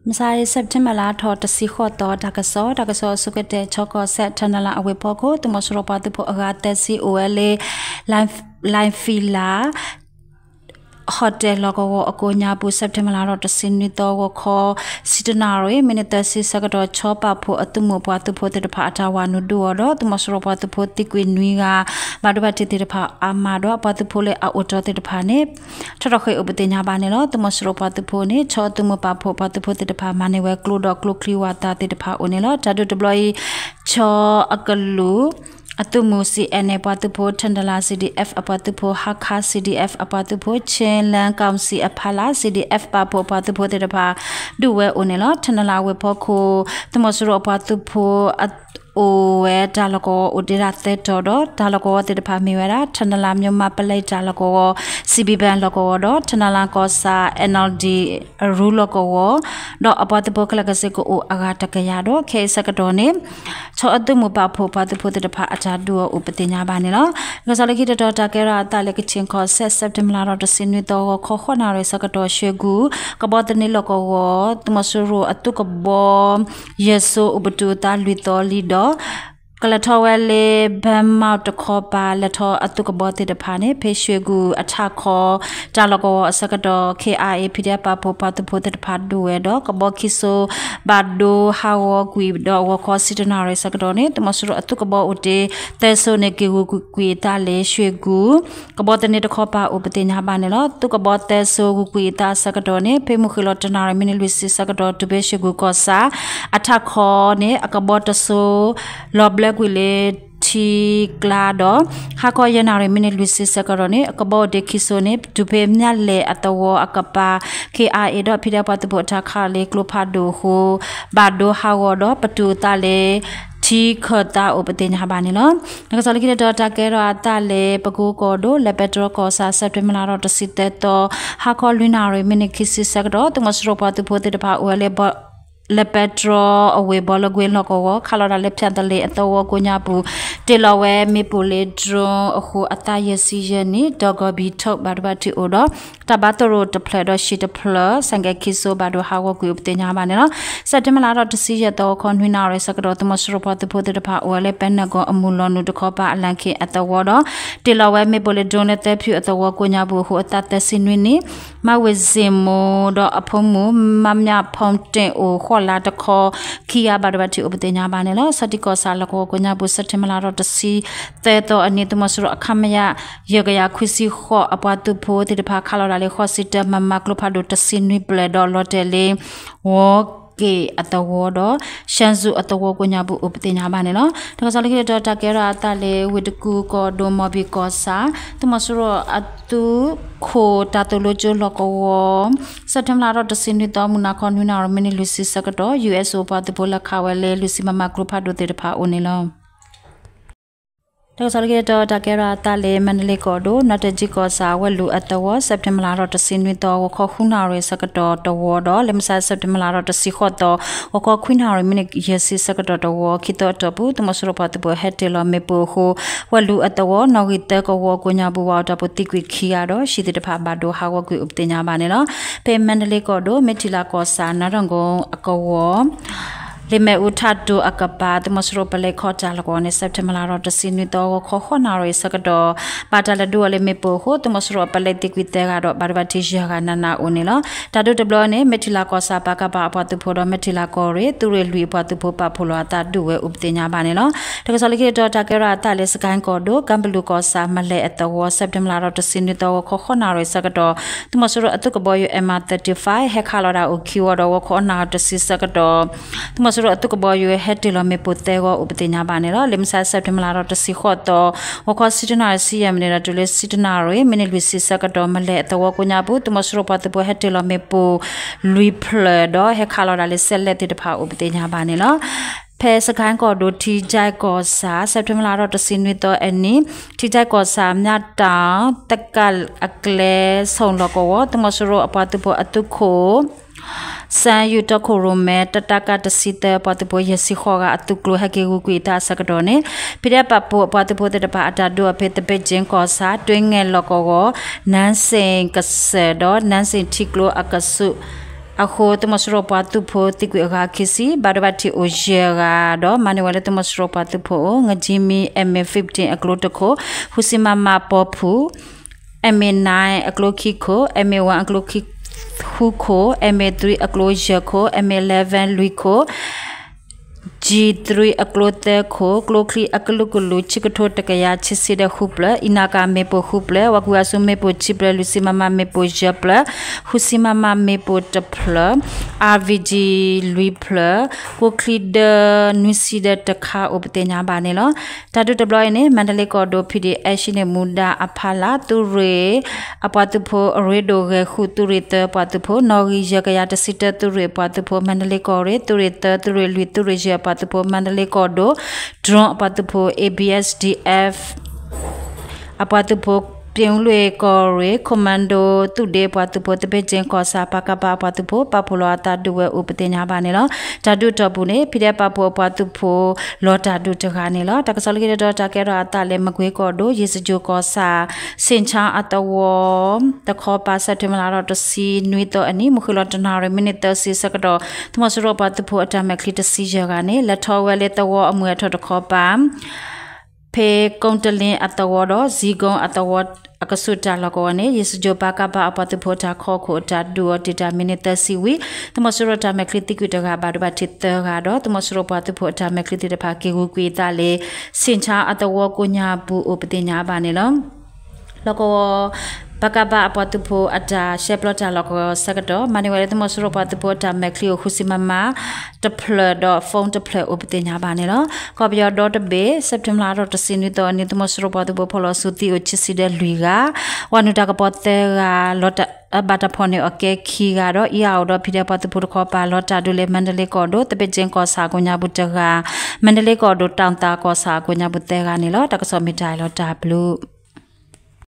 မုၢ်ဆါအံၤ September လါထီၣ်တဆံဃိးသီ တၢ်ကစီၣ်, တၢ်ကစီၣ်အဆိကတၢၢ် ခၠီကီၢ်စဲၣ် ထၢနလၤအဝ့ၢ်ဖီခိၣ် သုးမီၤစိရိၤပှၤသုးဖိအဂၤသၢဆံအိၣ်ဝဲလၢ Lime Villa Hotel လီၢ်ကဝီၤအကိးညါပူၤ September လါထီၣ်တဆံနွံသီ ဂီၤခီ ဆံတနၣ်ရံၣ် မံးနံးသၢဆံဆၢကတီၢ် ခၠီပာ်ဖှိၣ်အသုးမုၢ်ပှၤသုးဖိသ့ၣ်တဖၣ်အတၢ်ဝၤနုာ်ဒုးအီၤဒီး သုးမီၤစိရိၤပှၤသုးဖိသံကွံာ်နွံဂၤ ဘၣ်ဒိဘၣ်ထံးသ့ၣ်တဖၣ်အါမးဒီး အပှၤသုးဖိလၢအအိၣ်တီသ့ၣ်တဖၣ်န့ၣ် ထီၣ်ထီၣ်ဃ့ၢ်အိၣ်ပသ့ၣ်ညါဘၣ်န့ၣ်လီၤ. သုးမီၤစိရိၤပှၤသုးဖိန့ၣ် ခၠီအသုးမုၢ်ပာ်ဖှိၣ်ပှၤသုးဖိသ့ၣ်တဖၣ် မၤန့ၢ်ဝဲကျိဒီးကျိချံဝၤသးသ့ၣ်တဖၣ်အိၣ်န့ၣ်လီၤ. တၢ်ဒုးတဘျီအံၤ ခၠီအကလုာ် အသုးမုၢ် C N A ပှၤသုးဖိ, ထၢနလၤ C D F အပှၤသုးဖိ, ဟါခါ C D F အပှၤသုးဖိ, ခၠ့လၢကီၣ်စံၣ်အဖီလာ် C D F ပာ်ဖှိၣ်အပှၤသုးဖိသ့ၣ်တဖၣ် ဒုးဝဲအိၣ်န့ၣ်လီၤ. ထၢနလၤဝ့ၢ်ဖီခိၣ် သုးမီၤစိရိၤအပှၤသုးဖိ အိၣ်ဝဲတၢ်လီၢ်ကဝီၤအိၣ်တ့ၢ်ဒၣ်သၢတီၤဒီး တၢ်လီၢ်ကဝီၤသ့ၣ်တဖၣ်မ့ၢ်ဝဲဒၣ် ထၢနလၤ မြန်မာ့ပလဲ တၢ်လီၢ်ကဝီၤ, C B Bank လီၢ်ကဝီၤဒီး ထၢနလၤကီၢ်ဆၣ် N L D အရူလီၢ်ကဝီၤ ဒီးအပှၤသုးဖိခဲလၢာ်ခဲဆ့ကအိၣ်အဂၤတကယၤဒီး ခဲအံၤဆၢကတီၢ်န့ၣ် ခၠီအသုးမုၢ်ပာ်ဖှိၣ်ပှၤသုးဖိသ့ၣ်တဖၣ်အတၢ်ဒုးအီၤအိၣ်ပသ့ၣ်ညါဘၣ်န့ၣ်လီၤ. တၢ်ကစီၣ်လၢခံတတီၤ တၢ်ကဲထီၣ်အသးလၢ ကခ့ၣ်ကီၢ်စဲၣ် September လါထီၣ်တဆံနွံသီ ဂီၤခီဃိးနၣ်ရံၣ်ဆၢကတီၢ် ရွှေကူ ကဘီသန့လီၢ်ကဝီၤ သုးမီၤစိရိၤအသုးကဘီ ယဲၢ်စိၤ အိၣ်ပတုာ်အသးလွံၢ်သီလံဒီး ကလဲၤထီၣ်ဝဲလၢ ဘၢမီၣ်တခီပၤ လဲၤထီၣ်အသုးကဘီသ့ၣ်တဖၣ်န့ၣ် ဖဲရွှေကူအထးခီ တၢ်လီၢ်ကဝီၤအဆၢကတီၢ် K I A PDF ပာ်ဖှိၣ်ပှၤသုးဖိသ့ၣ်တဖၣ်ဒုးဝဲဒီး ကဘီခံစိၤ ဘၣ်ဒိဟးဂီၤကွံာ်ဒီး ဂီၤခီဆံတနၣ်ရံၣ်ဆၢကတီၢ်န့ၣ် သုးမီၤစိရိၤအသုးကဘီအိၣ်တ့ၢ် သၢစိၤန့ၣ် က့ၤဂုာ်ကွံာ်အသးလၢ ရွှေကူ ကဘီသန့တခီပၤအိၣ်ပသ့ၣ်ညါဘၣ်န့ၣ်လီၤ. သုးကဘီသၢစိၤဂုာ်ကွံာ်အသးဆၢကတီၢ်န့ၣ် ဖဲမုၢ်ဃ့ၢ်လီၤတနၣ်ရံၣ် မံးနံးလွံၢ်ဆံဆၢကတီၢ် တုၤဖဲရွှေကူကီၢ်ဆၣ် အထးခီန့ၣ် အကဘီတစိၤ လီၤဘျၢကွံာ်လၢထံကျါဒီး ဟါခီယဲၢ်နၣ်ရံၣ် မံးနံးလွံၢ်ဆံဆၢကတီၢ်န့ၣ် အကဘီအိၣ်တ့ၢ်ခံစိၤန့ၣ် တုၤဖဲမၠၣ်လဲၣ်အသဝီအကပၤ K I A ဒီး PDF ပှၤသုးဖိအတၢ်ခးလီၤလၢကျိဖးဒိၣ်အဃိ ဘၣ်ဒိဟးဂီၤဒီး ပတုာ်အသးလၢ ထံခၢၣ်သးအိၣ်ပသ့ၣ်ညါဘၣ်န့ၣ်လီၤ. တၢ်ကစီၣ်လၢခံတတီၤ တၢ်ကဲထီၣ်အသးလၢ ပကိကီၢ်ဒိၣ် လဲၤပဲတြီကီၢ်ဆၣ် စဲးပထ့ဘၢၣ်လါထီၣ်တဆံသၢသီ ဟါခီလွံၢ်နၣ်ရံၣ် မံးနံးခံဆံဆၢကတီၢ် သုးမီၤစိရိၤပှၤသုးဖိသ့ၣ်တဖၣ်အိၣ်ဝဲလၢ လဲၤပဲတြီအဝ့ၢ် ဘီလၢကွ့လီၢ်ကဝီၤ ခးလီၤတၢ်လၢဖၠးသလ့ၤအသဝီကိးညါပူၤ တ့ၢ်လီၤဝဲမ့ၣ်ပိၢ်လၢ drone အဃိ အသးယဲၢ်ဆံယဲၢ်နံၣ် ဒီးကီၢ်ဘံထိၣ် ဘၣ်ဒိဘၣ်ထံးအိၣ်ဒီး တၢ်ဘါသရိာ်တဖျၢၣ်ဒီး ဟံၣ်တဖျၢၣ် ဆိုင်ကယ်ခံစိၤဘၣ်ဒိဟးဂီၤကွံာ်အိၣ်ပသ့ၣ်ညါဘၣ်န့ၣ်လီၤ. စဲးပထ့ဘၢၣ်လါထီၣ်တဆံယဲၢ်သီ ဂီၤခီနွံနၣ်ရံၣ်ဆၢကတီၢ် သုးမီၤစိရိၤပှၤသုးဖိသ့ၣ်တဖၣ်အိၣ်ဝဲလၢ ပဲနၢၣ်ကီၢ်အမုၢ်လီၤနုာ်တခီပၤ အလၣ်ခ့အသဝီဒီး တ့ၢ်လီၤဝဲမ့ၣ်ပိၢ်လၢ drone လၢသၢဖုအသဝီကိးညါပူၤအဃိ အသးသၢဆံနွံနံၣ် မၣ်ဝ့ၢ်စ့ၣ်မိၤဒီးအဖိမုၣ် မၣ်မျၣ်ဖီတ့ၣ်အိၣ်ဃိးလါတခီ ခံဂၤဘၣ်ဒိဘၣ်ထံးအိၣ်ပသ့ၣ်ညါဘၣ်န့ၣ်လီၤ. ဆီၣ်တံၢ်ကီၢ်ဆၣ်လီၢ်ကဝီၤကိးညါပူၤ စဲးပထ့ဘၢၣ်လါထီၣ်တဆံသၢသီအနံၤ သုးမီၤစိရိၤအ ခမရ ယဲၢ်ကယၤခွံဆံဃိး အပှၤသုးဖိသ့ၣ်တဖၣ် ခးလီၤတၢ်လၢ ဃိးဆံတၢ မမ ကျိဖးဒိၣ်တဆံနွံဖျၢၣ်ဒီး လီၤတဲာ်လၢ ဝီၤက့ၤအသဝီဒီး ရှမ်းစုအသဝီကိးညါပူၤအိၣ်ပသ့ၣ်ညါဘၣ်န့ၣ်လီၤ. တၢ်ကစီၣ်လၢခံတတီၤ တၢ်ကဲထီၣ်အသးလၢ ဝ့ၢ်တကူၣ်ကီၢ်ဒိၣ် မီၣ်ဘံၣ်ကီၢ်ဆၣ် သုးမီၤစိရိၤအသုးခိၣ်တၢ်သိၣ်လိကၠိလီၢ်ကဝီၤ စဲးပထ့ဘၢၣ်လါထီၣ်တဆံနွံသီ မုၢ်နၤခီနွံနၣ်ရံၣ် မံးနံးလွံၢ်ဆံဆၢကတီၢ် U S O ပှၤသုးဖိလၢခးဝဲလၢ လွံၢ်ဆံ မမ ကျိဖးဒိၣ်သ့ၣ်တဖၣ်အိၣ်န့ၣ်လီၤ. တၢ်ကစီၣ်လၢခံတတီၤ တၢ်ကဲထီၣ်အသးလၢ မါဒလ့ကီၢ်ဒိၣ် နီၣ်တဲာ်ကၠံကီၢ်ဆၣ် ဝဲၢ်လူၤအသဝီ စဲးပထ့ဘၢၣ်လါထီၣ်တဆံနွံသီ ဂီၤခီဃုနၣ်ရံၣ်ဆၢကတီၢ်တဝီဒီး လၢမုၢ်ဆါ စဲးပထ့ဘၢၣ်လါထီၣ်တဆံဃိးသီ ဂီၤခီခွံနၣ်ရံၣ် မံးနံးယဲၢ်ဆံဆၢကတီၢ်တဝီ ခံသီအတီၢ်ပူၤ သုးမီၤစိရိၤပှၤသုးဖိဟဲတ့ၢ်လီၤမ့ၣ်ပိၢ်အဃိ ဝဲၢ်လူၤအသဝီ နီၣ်ဂံၢ်သၢကဝီၤကိးညါပူၤ ဝးအီၤတၢ်ဖိသံကွံာ်ခံဂၤဒီး ဟံၣ်သ့ၣ်တဖၣ်ဘၣ်ဒိဟးဂီၤကွံာ်အိၣ်ပသ့ၣ်ညါဘၣ်န့ၣ်လီၤ. ဖဲမါဒလ့ကီၢ်ဒိၣ် မ့ၢ်ထံလၤကီၢ်ဆၣ် နါထီၣ်ကိအကဝီၤ လ့ၣ်မဲၣ်အူထးတိၤအကပၤ သုးမီၤစိရိၤပလဲခီၣ်တၢ်လီၢ်ကဝီၤန့ၣ် စဲးပထ့ဘၢၣ်လါထီၣ်တဆံနွံသီ ဂီၤခီဃိးနၣ်ရံၣ်ဆၢကတီၢ် ဘၣ်တၢ်လဲၤဒုးအီၤလၢမ့ၣ်ပိၢ်အဃိ သုးမီၤစိရိၤအပလဲသံကွံာ်သၢဂၤဒီး ဘၣ်ဒိဘၣ်ထံးယဲၢ်ဂၤနးနးအိၣ်န့ၣ်လီၤ. တၢ်ဒုးတဘျီန့ၣ် မ့ၢ်ထံလၤကီၢ်ဆၣ် ပကဖ အပှၤသုးဖိဒီး မ့ၢ်ထံလၤကီၢ်ရ့ၣ် သုးရ့ၣ်လွံၢ်အပှၤသုးဖိပာ်ဖှိၣ်လိာ်အသးဒုးဝဲအိၣ်ပသ့ၣ်ညါဘၣ်န့ၣ်လီၤ. တၢ်ကစီၣ်လၢခံတတီၤ တၢ်ကဲထီၣ်အသးလၢ စကဲၣ်ကီၢ်ဒိၣ် ကၣ်ဘလူးကီၢ်ဆၣ် မလဲၣ်အသဝီ စဲးပထ့ဘၢၣ်လါထီၣ်တဆံနွံသီ ဂီၤခီဃိးနၣ်ရံၣ်ဆၢကတီၢ် သုးမီၤစိရိၤအသုးကဘီယူၤ M R thirty-five ဟဲခးလီၤဒၣ်အိၣ်ခံဝီဒီး ဂီၤခီနၣ်ရံၣ်တဆံဆၢကတီၢ် သုးမီၤစိရိၤအသုးကဘီယူၤဟဲတ့ၢ်လီၤမ့ၣ်ပိၢ်သၢဂီၤအိၣ်ပသ့ၣ်ညါဘၣ်န့ၣ်လီၤ. လၢမုၢ်ဆါ စဲးပထ့ဘၢၣ်လါထီၣ်တဆံဃိးသီ ဂီၤခီဆံတနၣ်ရံၣ်ဆံယဲၢ်မံးနံးဒီးတုၤလၢဆံတနၣ်ရံၣ် မံးနံးလွံၢ်ဆံဆၢကတီၢ် မလဲၣ်အသဝီကိးညါပူၤ သုးမီၤစိရိၤပှၤသုးဖိဟဲတ့ၢ်လီၤမ့ၣ်ပိၢ်လွံၢ်ဖျၢၣ်ဒီး ဟဲခးလီၤဒၣ်လၢစဲးလဲးသ့ၣ်တဖၣ်အိၣ်ပသ့ၣ်ညါဘၣ်န့ၣ်လီၤ. ဖဲစကဲၣ်ကီၢ်ဒိၣ် ထံကၠဲၣ်ကီၢ်ဆၣ် စဲးပထ့ဘၢၣ်လါထီၣ်တဆံနွံသီအနံၤ ထံကၠဲၣ်ကီၢ်ဆၣ် မၠၣ်တၢ် သကၣ်အကျဲ ဆိၣ်လီၢ်ကဝီၤ သုးမီၤစိရိၤအပှၤသုးဖိအသုးခိၣ် စၢ်ယူၢ်တီခိၣ်ရိၣ်မဲ တတၢ်ကၣ်တဆံသၢ ပှၤသုးဖိယဲၢ်ဆံဃိးဂၤအသုးကျိၤဟဲက့ၤဂုာ်ကွံာ်အသးဆၢကတီၢ်န့ၣ် ဖံးဒဲးပာ်ဖှိၣ်အပှၤသုးဖိသ့ၣ်တဖၣ်အတၢ်ဒုးအီၤဖဲသဘ့ၣ်ကၠ့ကီၢ်ဆၣ် တွ့ငဲၢ်လီၢ်ကဝီၤ နါစ့ၣ်ကစၢၢ်ဒီး နါစ့ၣ်ထံကျိအကဆူး အဃိ သုးမီၤစိရိၤပှၤသုးဖိသံကွံာ်အဂၤခံဆံ, ဘၣ်ဒိဘၣ်ထံးအိၣ်ယဲၢ်ဂၤဒီး မၤန့ၢ်ဝဲလၢသုးမီၤစိရိၤပှၤသုးဖိအအိၣ်, ငကၠံမံ M A fifteen အကျိတခိၣ်, ဃုဆံမမပီၢ်ဖူၣ်, M A nine အကျိခံခိၣ်, M A one အကျိခံဃုခိၣ်, M A three အကျိယဲၢ်ခိၣ်, M A eleven လွံၢ်ခိၣ်, G three အကျိသၢခိၣ်, ကျိချံအကလုာ်ကလုာ် ဆံကထိတကယၤဆံဆံဒီးဃုဖျၢၣ်, အံၤနၤကၤမ့ၣ်ပိၢ်ဃုဖျၢၣ်, ဝၤကွံာ်အါဆူမ့ၣ်ပိၢ်ခံဖျၢၣ်, လွံၢ်ဆံမမမ့ၣ်ပိၢ်ယဲၢ်ဖျၢၣ်, ဃုဆံမမမ့ၣ်ပိၢ်တဖျၢၣ်, R V G လွံၢ်ဖျၢၣ်, ကျိချံဒၢနွံဆံဒီးတခါအိၣ်ပသ့ၣ်ညါဘၣ်န့ၣ်လီၤ. တၢ်ဒုးတဘျီအံၤန့ၣ် မါဒလ့ကီၢ်ဒိၣ် P D F ရှံန့ၣ်မူဒါအဖီလာ် သုးရ့ၣ်အပှၤသုးဖိ အရ့ဒိၣ်ဂဲၤဃုာ် သုးရ့ၣ်သၢပှၤသုးဖိ, နီၣ်ဂံၢ်ယဲၢ်ကယၤတဆံတၢ သုးရ့ၣ်အပှၤသုးဖိ မါဒလ့ကီၢ်ရ့ၣ်, သုးရ့ၣ်သၢ, သုးရ့ၣ်လွံၢ်, သုးရ့ၣ်ယဲၢ်အပှၤသုးဖိ မါဒလ့ကီၢ်ဒိၣ်, drone အပှၤသုးဖိ A B S D F အပှၤသုးဖိ, ပၠ့ၣ်အူလွံၢ်ကီၢ်ရ့ၣ် commando သုးဒ့အပှၤသုးဖိ, သဘ့ၣ်ကၠ့ကီၢ်ဆၣ် ပကဖ အပှၤသုးဖိ ပာ်ဖှိၣ်လီၤအသးဒုးဝဲအိၣ်ပသ့ၣ်ညါဘၣ်န့ၣ်လီၤ. တၢ်ဒုးအတီၢ်ပူၤန့ၣ် ဖံဒဲးပာ်ဖှိၣ်အပှၤသုးဖိ လီၤတၢ်ဒုးတဂၤန့ၣ်လီၤ. တၢ်ကစီၣ်လၢခံတတီၤ တၢ်ကဲထီၣ်အသးလၢမကွ့ကီၢ်ဒိၣ် ယ့ၣ်စကၠိၣ်ကီၢ်ဆၣ် ဆ့ၣ်ဆါအသဝီ တခီပၤ စဲးပထ့ဘၢၣ်လါထီၣ်တဆံနွံသီအနံၤ မုၢ်ဃ့ၢ်လီၤတနၣ်ရံၣ် မံးနံးသၢဆံဆၢကတီၢ် သုးမီၤစိရိၤပှၤသုးဖိအတၢ်မဲာ်ချံတဆံယဲၢ်ဂၤန့ၣ် လဲၤထီၣ်ဝဲလၢသဝီအမုၢ်အထီၣ်တခီပၤ ဖဲကိတလ့အသဝီဒီး ဇံကိအသဝီအကဆူးတၢ်လီၢ်ကဝီၤန့ၣ် ယ့ၣ်စကၠိၣ် ပကဖ အပှၤသုးဖိအတၢ်ခီခိၣ်အတၢ်ဒုးအီၤတံာ်တာ်မံးနံးသၢဆံဝံၤ သုးမီၤစိရိၤတၢ်မဲာ်ချံသံကွံာ်တဂၤ ဘၣ်ဒိဘၣ်ထံးသၢဂၤဒီး သုးမီၤစိရိၤပှၤသုးဖိအတၢ်မဲာ်ချံသ့ၣ်တဖၣ်က့ၤဂုာ်ကွံာ်အသးလၢ ဆ့ၣ်ဆါအသဝီကိးညါပူၤအိၣ်ပသ့ၣ်ညါဘၣ်န့ၣ်လီၤ. လီၢ်ကဝီၤ ပကဖ အပှၤသုးဖိအတၢ်ရှဲပျီတၢ်လီၢ်ကဝီၤဆၢကတီၢ် မၤန့ၢ်ဝဲလၢသုးမီၤစိရိၤပှၤသုးဖိအတၢ်မဲာ်ချံအိၣ် ဃုဆံမမ တဖျၢၣ်ဒီး phone တဖျၢၣ်အိၣ်ပသ့ၣ်ညါဘၣ်န့ၣ်လီၤ. ကီၢ်ပယီၤဒီတဘ့ၣ် စဲးပထ့ဘၢၣ်လါထီၣ်တဆံနွံသီအနံၤ သုးမီၤစိရိၤပှၤသုးဖိဖီၣ်လီၤဆူသံအိၣ်ခံဆံဒီးလွံၢ်ဂၤ, ဝၤနုာ်တၢ်ကပီၤသၢဂၤ လီၤတၢ် ဘၣ်တၢ်ဖီၣ်န့ၢ်အီၤကဲခံဂၤဒီး အံၤအါအိၣ်ဒီးဖံဒဲးပှၤသုးဖိတခီပၤ လီၤတၢ်ဒုးလၢမါဒလ့ကီၢ်ဒိၣ် သဘ့ၣ်ကၠ့ကီၢ်ဆၣ်အကိးညါပူၤတဂၤ, မါဒလ့ကီၢ်ဒိၣ် တၢ်သးကီၢ်ဆၣ်အကိးညါပူၤသၢဂၤန့ၣ်လီၤ. တၢ်ကစီၣ်မ့ၢ်တၢ်အံၤလီၤ တၢ်ဘျုး